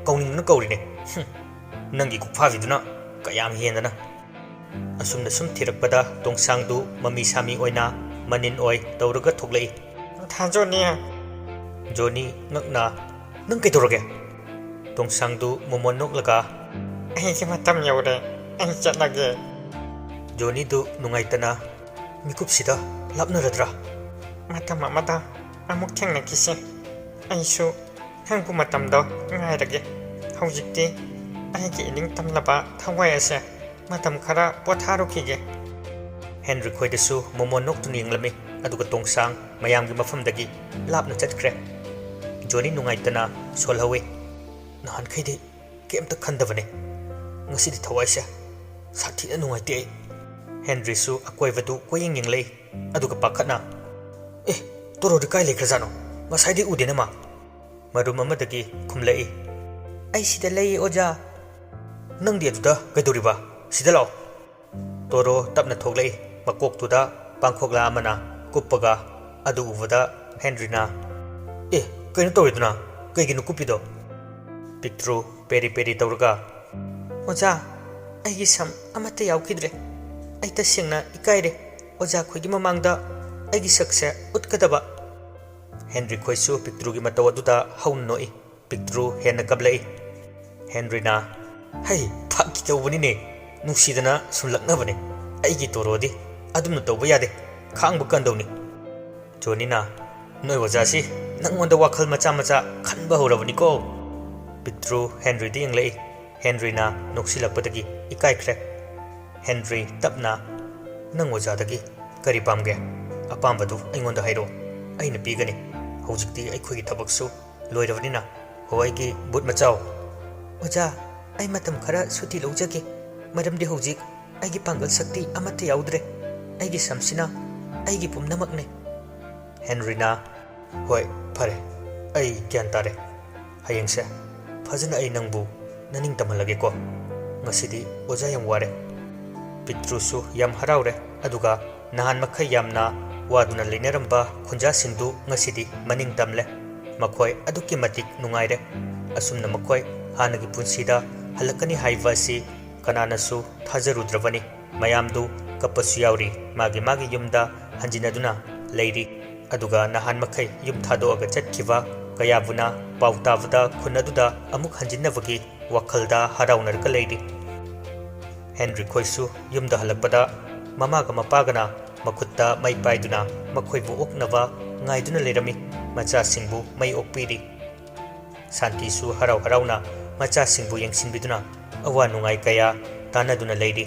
ꯀꯧꯅꯤꯡꯗꯅ ꯀꯧꯔꯤꯅꯦ꯫ ꯍꯨꯝ, ꯅꯪꯒꯤ ꯈꯨꯐꯥꯕꯤꯗꯨꯅ ꯀꯌꯥꯝ ꯍꯦꯟꯗꯅ!" ꯑꯁꯨꯝꯅ ꯁꯨꯝ ꯊꯤꯔꯛꯄꯗ ꯇꯣꯡꯁꯥꯡꯗꯨ ꯃꯃꯤ ꯁꯥꯃꯤ ꯑꯣꯏꯅ ꯃꯅꯤꯟ ꯑꯣꯏ ꯇꯧꯔꯒ ꯊꯣꯛꯂꯛꯏ꯫ "ꯊꯥꯖꯣꯅꯤ!" ꯖꯣꯅꯤ ꯉꯛꯅ, "ꯅꯪ ꯀꯩꯗꯧꯔꯒꯦ?" ꯇꯣꯡꯁꯥꯡꯗꯨ ꯃꯣꯃꯣꯟ ꯅꯣꯛꯂꯒ, "ꯑꯩꯒꯤ ꯃꯇꯝ ꯌꯧꯔꯦ, ꯑꯩ ꯆꯠꯂꯒꯦ꯫" ꯖꯣꯅꯤꯗꯨ ꯅꯨꯡꯉꯥꯏꯇꯅ, "ꯃꯤꯀꯨꯞꯁꯤꯗ ꯂꯥꯞꯅꯔꯗ꯭ꯔꯥ?" "ꯃꯇꯝ ꯑꯃꯗ ꯑꯃꯨꯛ ꯊꯦꯡꯅꯈꯤꯁꯦ꯫ ꯑꯩꯁꯨ ꯅꯪꯕꯨ ꯃꯇꯝꯗꯣ ꯉꯥꯏꯔꯒꯦ꯫ ꯍꯧꯖꯤꯛꯇꯤ ꯑꯩꯒꯤ ꯏꯅꯤꯡ ꯇꯝꯂꯕ ꯊꯋꯥꯏ ꯑꯁꯦ ꯃꯇꯝ ꯈꯔ ꯄꯣꯊꯥꯔꯨꯈꯤꯒꯦ꯫" ꯍꯦꯟꯔꯤ ꯈꯣꯏꯗꯁꯨ ꯃꯣꯃꯣꯟ ꯅꯣꯛꯇꯨꯅ ꯌꯦꯡꯂꯝꯃꯤ, ꯑꯗꯨꯒ ꯇꯣꯡꯁꯥꯡ ꯃꯌꯥꯝꯒꯤ ꯃꯐꯝꯗꯒꯤ ꯂꯥꯞꯅ ꯆꯠꯈ꯭ꯔꯦ꯫ ꯖꯣꯅꯤ ꯅꯨꯡꯉꯥꯏꯇꯅ ꯁꯣꯜꯍꯧꯏ꯫ "ꯅꯍꯥꯟꯈꯩꯗꯤ ꯀꯩꯝꯇ ꯈꯟꯗꯕꯅꯦ꯫ ꯉꯁꯤꯗꯤ ꯊꯋꯥꯏꯁꯦ ꯁꯥꯊꯤꯅ ꯅꯨꯡꯉꯥꯏꯇꯦ ꯑꯩ꯫" ꯍꯦꯟꯔꯤꯁꯨ ꯑꯀꯣꯏꯕꯗꯨ ꯀꯣꯏꯌꯦꯡ ꯌꯦꯡꯂꯛꯏ, ꯑꯗꯨꯒ ꯄꯥꯈꯠꯅ, "ꯑꯦ, ꯇꯣꯔꯣꯗꯤ ꯀꯥꯏ ꯂꯩꯈ꯭ꯔꯖꯥꯠꯅꯣ? ꯉꯁꯥꯏꯗꯤ ꯎꯗꯦꯅꯦ ꯃꯥ꯫" ꯃꯔꯨꯝ ꯑꯃꯗꯒꯤ ꯈꯨꯝꯂꯛꯏ, "ꯑꯩ ꯁꯤꯗ ꯂꯩꯌꯦ, ꯑꯣꯖꯥ꯫" "ꯅꯪꯗꯤ ꯑꯗꯨꯗ ꯀꯩꯗꯧꯔꯤꯕ? ꯁꯤꯗ ꯂꯥꯛꯑꯣ꯫" ꯇꯣꯔꯣ ꯇꯞꯅ ꯊꯣꯛꯂꯛꯏ꯫ ꯃꯀꯣꯛꯇꯨꯗ ꯄꯥꯡꯈꯣꯛꯂꯥ ꯑꯃꯅ ꯀꯨꯞꯄꯒ꯫ ꯑꯗꯨ ꯎꯕꯗ ꯍꯦꯟꯔꯤꯅ, "ꯑꯦ, ꯀꯩꯅꯣ ꯇꯧꯔꯤꯗꯨꯅ? ꯀꯩꯒꯤꯅꯣ ꯀꯨꯞꯄꯤꯗꯣ?" ꯄꯤꯛꯇ꯭ꯔꯨ ꯄꯦꯔꯤ ꯄꯦꯔꯤ ꯇꯧꯔꯒ, "ꯑꯣꯖꯥ, ꯑꯩꯒꯤ ꯁꯝ ꯑꯃꯠꯇ ꯌꯥꯎꯈꯤꯗ꯭ꯔꯦ꯫ ꯑꯩ ꯇꯁꯦꯡꯅ ꯏꯀꯥꯏꯔꯦ꯫ ꯑꯣꯖꯥ ꯈꯣꯏꯒꯤ ꯃꯃꯥꯡꯗ ꯑꯩꯒꯤ ꯁꯛꯁꯦ ꯎꯠꯀꯗꯕ꯫" ꯍꯦꯟꯔꯤ ꯈꯣꯏꯁꯨ ꯄꯤꯛꯇ꯭ꯔꯨꯒꯤ ꯃꯇꯧ ꯑꯗꯨꯗ ꯍꯧꯅ ꯅꯣꯛꯏ꯫ ꯄꯤꯛꯇ꯭ꯔꯨ ꯍꯦꯟꯅ ꯀꯞꯂꯛꯏ꯫ ꯍꯦꯟꯔꯤꯅ, "ꯍꯩ, ꯐꯥꯒꯤ ꯇꯧꯕꯅꯤꯅꯦ꯫ ꯅꯨꯡꯁꯤꯗꯅ ꯁꯨꯝ ꯂꯛꯅꯕꯅꯦ꯫ ꯑꯩꯒꯤ ꯇꯣꯔꯣꯗꯤ ꯑꯗꯨꯝꯅ ꯇꯧꯕ ꯌꯥꯗꯦ꯫ ꯈꯥꯡꯕ ꯀꯟꯗꯧꯅꯤ꯫" ꯖꯣꯅꯤꯅ, "ꯅꯣꯏ ꯑꯣꯖꯥꯁꯤ ꯅꯪꯉꯣꯟꯗ ꯋꯥꯈꯜ ꯃꯆꯥ ꯃꯆꯥ ꯈꯟꯕ ꯍꯧꯔꯕꯅꯤꯀꯣ꯫" ꯄꯤꯛꯇ꯭ꯔꯨ ꯍꯦꯟꯔꯤꯗ ꯌꯦꯡꯂꯛꯏ꯫ ꯍꯦꯟꯔꯤꯅ ꯅꯣꯛꯁꯤꯜꯂꯛꯄꯗꯒꯤ ꯏꯀꯥꯏꯈ꯭ꯔꯦ꯫ ꯍꯦꯟꯔꯤ ꯇꯞꯅ, "ꯅꯪ ꯑꯣꯖꯥꯗꯒꯤ ꯀꯔꯤ ꯄꯥꯝꯒꯦ? ꯑꯄꯥꯝꯕꯗꯨ ꯑꯩꯉꯣꯟꯗ ꯍꯥꯏꯔꯛꯑꯣ, ꯑꯩꯅ ꯄꯤꯒꯅꯤ꯫ ꯍꯧꯖꯤꯛꯇꯤ ꯑꯩꯈꯣꯏꯒꯤ ꯊꯕꯛꯁꯨ ꯂꯣꯏꯔꯕꯅꯤꯅ꯫ ꯍꯣ, ꯑꯩꯒꯤ ꯕꯨꯠ ꯃꯆꯥꯎ꯫" "ꯑꯣꯖꯥ, ꯑꯩ ꯃꯇꯝ ꯈꯔ ꯁꯨꯇꯤ ꯂꯧꯖꯒꯦ, ꯃꯔꯝꯗꯤ ꯍꯧꯖꯤꯛ ꯑꯩꯒꯤ ꯄꯥꯡꯒꯜ ꯁꯛꯇꯤ ꯑꯃꯠꯇ ꯌꯥꯎꯗ꯭ꯔꯦ꯫ ꯑꯩꯒꯤ ꯁꯝꯁꯤꯅ ꯑꯩꯒꯤ ꯄꯨꯝꯅꯃꯛꯅꯤ꯫" ꯍꯦꯟꯔꯤꯅ, "ꯍꯣꯏ, ꯐꯔꯦ, ꯑꯩ ꯒ꯭ꯌꯥꯟ ꯇꯥꯔꯦ꯫ ꯍꯌꯦꯡꯁꯦ ꯐꯖꯅ ꯑꯩ ꯅꯪꯕꯨ ꯅꯅꯤꯡ ꯇꯝꯍꯜꯂꯒꯦꯀꯣ꯫ ꯉꯁꯤꯗꯤ ꯑꯣꯖꯥ ꯌꯥꯝ ꯋꯥꯔꯦ꯫" ꯄꯤꯇ꯭ꯔꯨꯁꯨ ꯌꯥꯝ ꯍꯔꯥꯎꯔꯦ, ꯑꯗꯨꯒ ꯅꯍꯥꯟ ꯃꯈꯩ ꯌꯥꯝꯅ ꯋꯥꯗꯨꯅ ꯂꯩꯅꯔꯝꯕ ꯈꯨꯟꯖꯥꯁꯤꯡꯗꯨ ꯉꯁꯤꯗꯤ ꯃꯅꯤꯡ ꯇꯝꯂꯦ꯫ ꯃꯈꯣꯏ ꯑꯗꯨꯛꯀꯤ ꯃꯇꯤꯛ ꯅꯨꯡꯉꯥꯏꯔꯦ꯫ ꯑꯁꯨꯝꯅ ꯃꯈꯣꯏ ꯍꯥꯟꯅꯒꯤ ꯄꯨꯟꯁꯤꯗ ꯍꯜꯂꯛꯀꯅꯤ ꯍꯥꯏꯕ ꯑꯁꯤ ꯀꯅꯥꯅꯁꯨ ꯊꯥꯖꯔꯨꯗ꯭ꯔꯕꯅꯤ꯫ ꯃꯌꯥꯝꯗꯨ ꯀꯞꯄꯁꯨ ꯌꯥꯎꯔꯤ, ꯃꯥꯒꯤ ꯃꯥꯒꯤ ꯌꯨꯝꯗ ꯍꯟꯖꯤꯟꯅꯗꯨꯅ ꯂꯩꯔꯤ꯫ ꯑꯗꯨꯒ ꯅꯍꯥꯟ ꯃꯈꯩ ꯌꯨꯝ ꯊꯥꯗꯣꯛꯑꯒ ꯆꯠꯈꯤꯕ ꯀꯌꯥꯕꯨꯅ ꯄꯥꯎ ꯇꯥꯕꯗ ꯈꯨꯟ ꯑꯗꯨꯗ ꯑꯃꯨꯛ ꯍꯟꯖꯤꯟꯅꯕꯒꯤ ꯋꯥꯈꯜꯗ ꯍꯔꯥꯎꯅꯔꯒ ꯂꯩꯔꯤ꯫ ꯍꯦꯟꯔꯤ ꯈꯣꯏꯁꯨ ꯌꯨꯝꯗ ꯍꯜꯂꯛꯄꯗ ꯃꯃꯥꯒ ꯃꯄꯥꯒꯅ ꯃꯈꯨꯠꯇ ꯃꯩ ꯄꯥꯏꯗꯨꯅ ꯃꯈꯣꯏꯕꯨ ꯑꯣꯛꯅꯕ ꯉꯥꯏꯗꯨꯅ ꯂꯩꯔꯝꯃꯤ꯫ ꯃꯆꯥꯁꯤꯡꯕꯨ ꯃꯩ ꯑꯣꯛꯄꯤꯔꯤ꯫ ꯁꯥꯟꯇꯤꯁꯨ ꯍꯔꯥꯎ ꯍꯔꯥꯎꯅ ꯃꯆꯥꯁꯤꯡꯕꯨ ꯌꯦꯡꯁꯤꯟꯕꯤꯗꯨꯅ ꯑꯋꯥ ꯅꯨꯡꯉꯥꯏ ꯀꯌꯥ ꯇꯥꯟꯅꯗꯨꯅ ꯂꯩꯔꯤ꯫